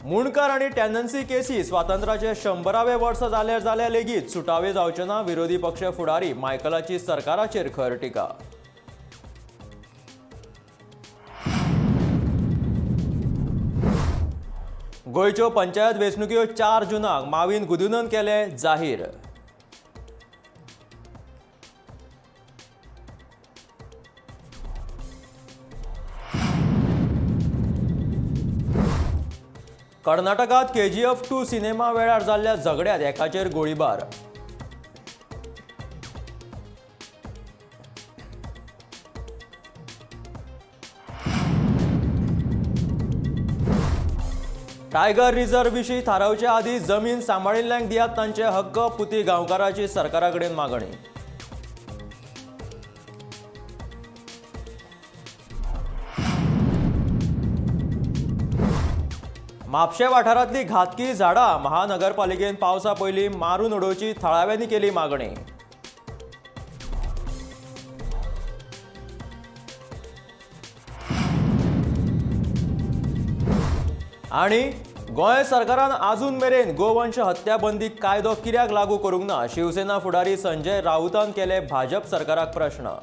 मुंडकार आनी टेनन्सी केसी स्वातंत्र्याचे 100वे वर्स जाल्यार जाल्यार लेगीत सुटावे जावचे ना, विरोधी पक्ष फुडारी मायकलाची सरकाराचेर खर टिका. गोंयच्यो पंचायत वेंचणुक्यो 4 जूनाक माविन गुदिन्होन केले जाहीर. कर्नाटकात KGF 2 cinema वेळार जाल्ल्या झगड्यांत एकाचेर गोळीबार. टायगर रिझर्व विशीं थारावचे आदीं जमीन सांबाळिल्ल्यांक दियात तांचे हक्क, पुती गांवकाराची सरकारा कडेन मागणी. म्हापशें वाठारांतली घातकी झाडां महानगरपालिकेन पावसा पयलीं मारून उडोवची थळाव्यांनी केली मागणी. आनी गोंय सरकारान आजून मेरेन गोवंश हत्या बंदी कायदो कित्याक लागू करूंक ना, शिवसेना फुडारी संजय राऊतान केले भाजप सरकाराक प्रश्न.